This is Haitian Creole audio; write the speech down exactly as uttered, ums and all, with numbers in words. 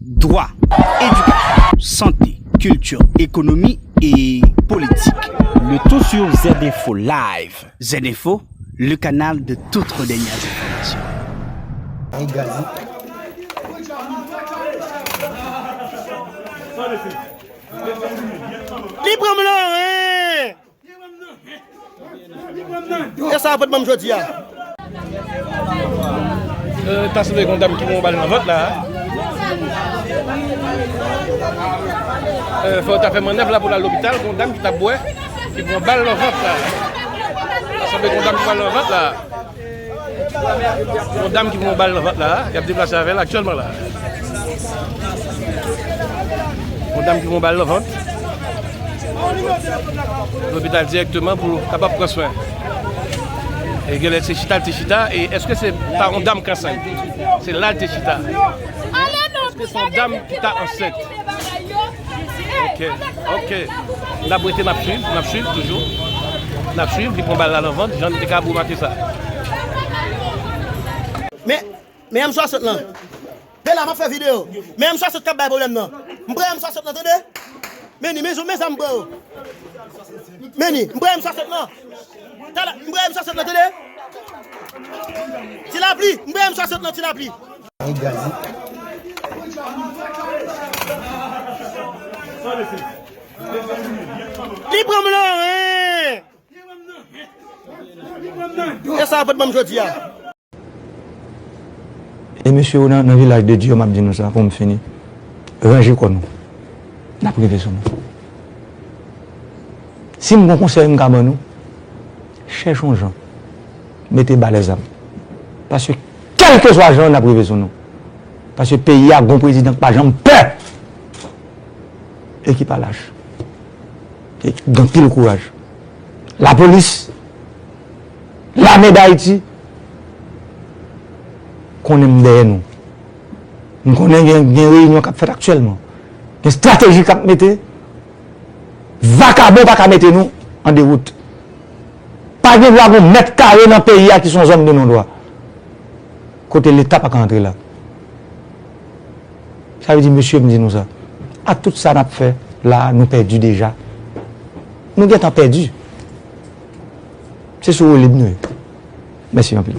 Dwa, edikasyon, sante, kilti, ekonomi e politik. Le tout sur Z Info Live. Z Info, le canal de toutes les dernières informations. Li pran m nan ren. E sa yo pot ban m jodi a. Euh, ta sanble gen yon dam ki pran yon bal nan vant la. Euh, fò yo ta fè mannèv la pou l al lopital, gen yon dam ki t ap bwè, ki pran bal nan vant la. Ta sanble gen yon dam ki pran bal nan vant la. Yon dam ki pran yon bal nan vant la, y ap deplase avè l aktyèlman la. Yon dam ki pran yon bal nan vant. Lopital dirèkteman pou kapab pran swen. E genlè se chita l te chita, e èske se pa yon dam k ansent? Se la l te chita. Èske se yon dam ki ta ansent? Ok, ok. N ap rete, n ap swiv, n ap swiv toujou. N ap swiv, li pran bal la nan vant, jan n te ka boumate sa. Men, men M swasant lan. Men la, m ap fè videyo. Men M swasant k ap bay pwoblèm nan. M pran M swasant lan, tande? Men ni, men zam, men zam m pran yo. Men ni, m pran M swasant lan. Tala, m pran M swasant lan, tande? Ti lapli, m pran M swasant lan, ti lapli. Li pran m nan ren. E sa yo pot ban m jodi a. E mesye yo nan, nan vilaj de Dye, m ap di nou sa pou m fini. Ranje kò nou. N ap rive sou nou. Si m gon konsèy m ka ban nou, chèche yon jan. Mete ba lèzam. Paske kèlkeswa jan, n ap rive sou nou. Paske peyi a gon prezidan k pa janm pè. E ki pa lach. E ki gen anpil kouraj. Lapolis, lame Dayiti, konnen m dèyè nou. M konnen gen, gen reyinyon k ap fèt aktyèlman. Gen estrateji k ap mete. Vakabon pa ka mete nou an dewout. Pa gen dwa gen yon mèt kare nan peyi a ki se yon zòn de non dwa. Kote Leta pa ka antre la. Sa vle di, mesye, m di nou sa. Ak tout sa n ap fè la, nou pèdi deja. Nou gentan pèdi. Se sou woulib nou ye. Mèsi anpil.